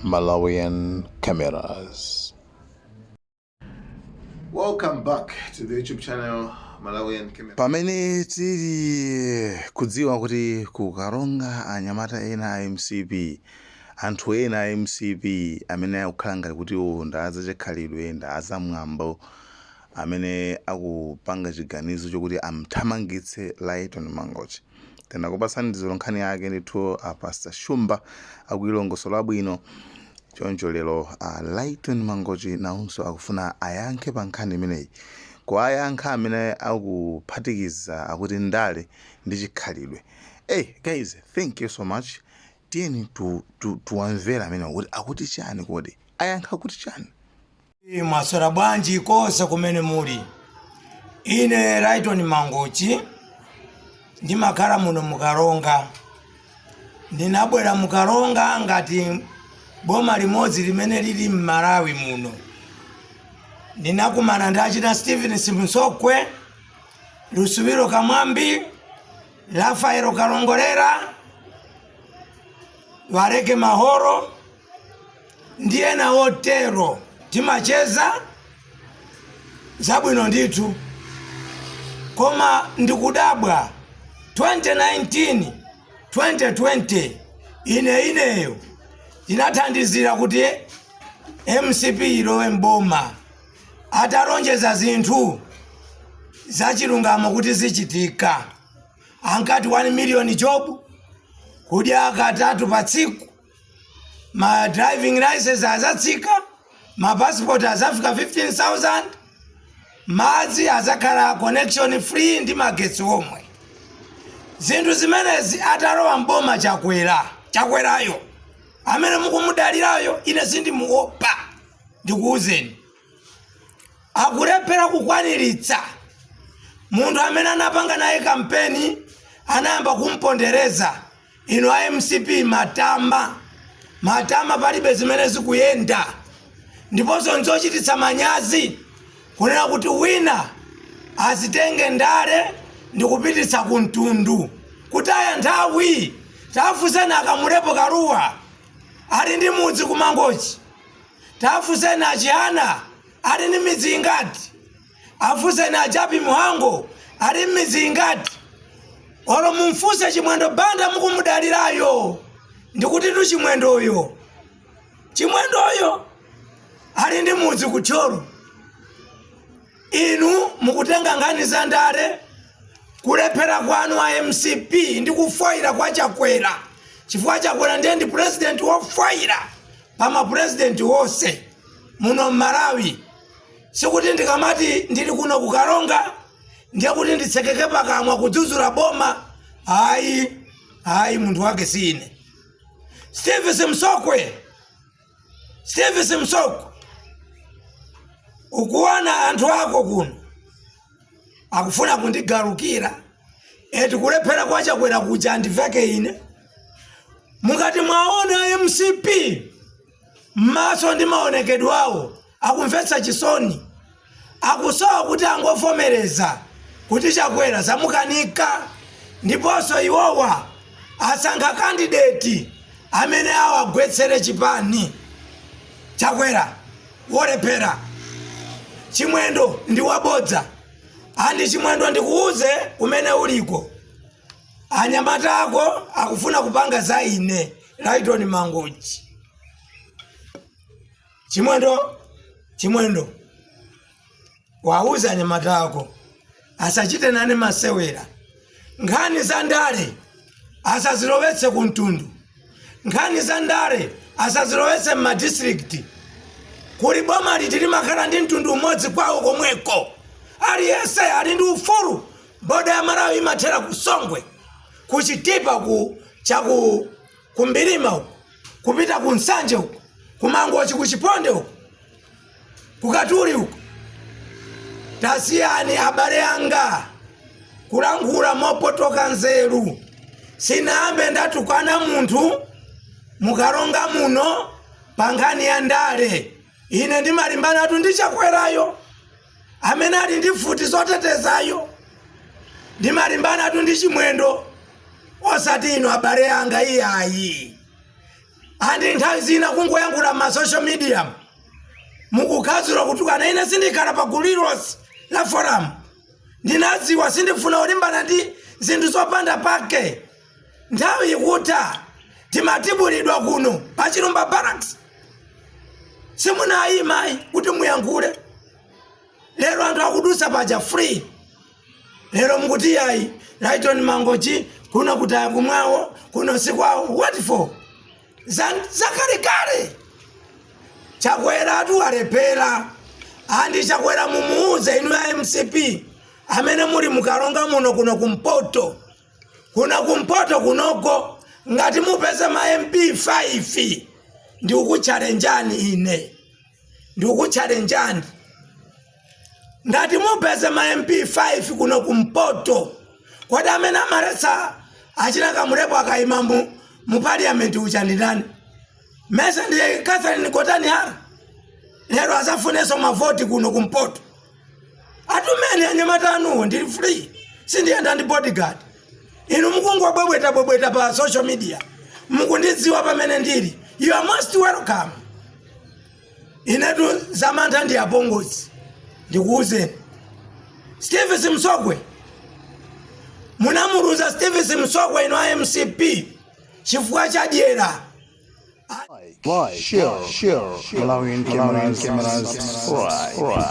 Malawian Cameras. Welcome back to the YouTube channel Malawian Cameras. Pamene tili kudziwa kuti ku Karonga anyamata ena a MCP, anthu ena a MCP amene akukhala ngati kuti iwo ndi azachikhalidwe, ndi azamwambo, amene akupanga chiganizo chokuti amthamangitse Lyton Mangochi. Tinakupatsani dzulo nkhani yake ndithu, a Pastor Shumba akuyilongosola bwino. Choncho lero a Lyton Mangochi nawonso akufuna ayankhe pa nkhani imeneyi, kuwayankha amene akuphatikiza akuti ndale ndi chikhalidwe. Hey guys, thank you so much. Tiyeni tuwamvera amene kuti akuti chani, kodi ayankha kuti chani? Mwaswera bwanji konse kumene muli? Ine Lyton Mangochi, ndimakhala muno muKaronga. Ndinabwera muKaronga ngati boma limodzi limene lili m'Malawi muno. Ndinakumana ndi achina Stephen Simsokwe, Lusubilo Kamwambi, Rafaelo Kalongolera, Waleke Mahoro ndi ena otero. Timacheza zabwino ndithu, koma ndikudabwa 2019, 2020 ine ineyo ndinathandizira kuti MCP ilowe mboma, atalonjeza zinthu zachilungamo kuti zichitika. Ankati 1 million job, kudya katatu pa tsiku, ma driving license azatsika, ma passport azafika 15,000, madzi azakhala connection free ndi magetsi omwe. Zinthu zimenezi atalowa mboma Chakwera, Chakwerayo amene mukumudalirayo, ine sindimuopa, ndikuwuzeni, akulephera kukwaniritsa. Munthu amene anapanga naye kampeni anayamba kumpondereza. Inu a MCP, matama matama, palibe zimene zikuyenda. Ndiponso nzochititsa manyazi kunena kuti wina azitenge ndale ndikupititsa ku mtundu, kutaya nthawi. Tafunseni a Kamlepo Kalua, ali ndi mudzi kuMangochi? Tafunseni a Chihana, ali ndi midzi ingati? Afunseni a Jappie Mhango, ali mmidzi ingati? Olo mumfunse Chimwendo Banda mukumudalirayo, ndikuti tu Chimwendoyo, Chimwendoyo ali ndi mudzi kuThyolo? Inu mukutenga nkhani za ndale. Kulephera kwanu a MCP ndi kufoyira kwa Chakwera, chifukwa Chakwera ndiye ndi president wofoyira pa mapurezidenti wonse muno m'Malawi. Sikuti ndikamati ndili kuno kuKaronga ndiye kuti nditsekeke pakamwa kudzudzula boma, ayi, ayi, munthu wake si ine. Steve Simsokwe, Steve Simsokwe, ukuona anthu ako kuno akufuna kundigalukira eti kulephera kwa Chakwera kuja andiveke ine. Mukati mwaona MCP m'maso ndi maonekedwe awo akumvetsa chisoni, akusowa kuti angovomereza kuti Chakwera zamukanika, ndiponso iwowa asankha candidate amene awagwetsere chipani. Chakwera wolephera, Chimwendo ndi wabodza. Andi Chimwendo, ndikuuze kumene uliko, anyamata ako akufuna kupanga za ine Lyton Mangochi. Chimwendo, Chimwendo, wauza anyamata ako asachite nane masewera. Nkhani za ndale asazilowetse ku mtundu, nkhani za ndale asazilowetse m'madistrikti. Kuli boma liti limakhala ndi mtundu umodzi kwawo komweko? Aliyense ali ndi ufulu. Border ya Malawi imathera ku Songwe, ku Chitipa, ku chaku kuMbilima uku, kupita ku Nsanje uku, kuMangochi, ku Chiponde uku, kuKatuli uku. Tasiyani abale anga kulankhula mopotoka nzeru. Sinayambe ndatukana munthu muKaronga muno pa nkhani ya ndale. Ine ndimalimbanatu ndi Chakwerayo amene ali ndi mfuti zotetezayo, ndimalimbanatu ndi Chimwendo, osati inu abale anga, iyayi. And nthawi zina kungoyankhula ma social media mukukhazula kutukana. Ine sindikhala pa gulu lililonse la forum. Ndinadziwa sindifuna kulimbana ndi zinthu zopanda pake. Nthawi ikutha, timatibulidwa kuno pa Chilumba Barracks, simunayimayi kuti muyankhule. Lero anthu akudusa paja free. Lero mukuti yayi, Lighton Mangochi kuno kutaya kumwawo kuno sikwawo. What for? Zakalekale Chakwera atu alephera. And Chakwera mumuuze, inu ya MCP amene muli mukalonga muno, kuno kumpoto, kuno kumpoto kunoko, ngati mupeze ma MP 5, ndikukuchalenjani ine, ndikukuchalenjani. Ngati mupeze ma MP 5 kuno kumpoto, kodi amene amaletsa achina Kamulepo akayima mu parliament ucha ndi ndani? Mese ndi Catherine Gotani Hara? Lero azafunenso mavoti kuno kumpoto. Atumeni anyamata anuwo, ndili free, sindiyenda ndi bodyguard. Inu mukungobwebweta bwebweta pa social media, mukundidziwa pamene ndili. You are most welcome. Inetu zamantha ndi apongozi. Ndikuwuzeni, Steve Simsokwe munamuluza. Steve Simsokwe inu a MCP chifukwa cha dyera. Like, share, Malawian cameras, subscribe.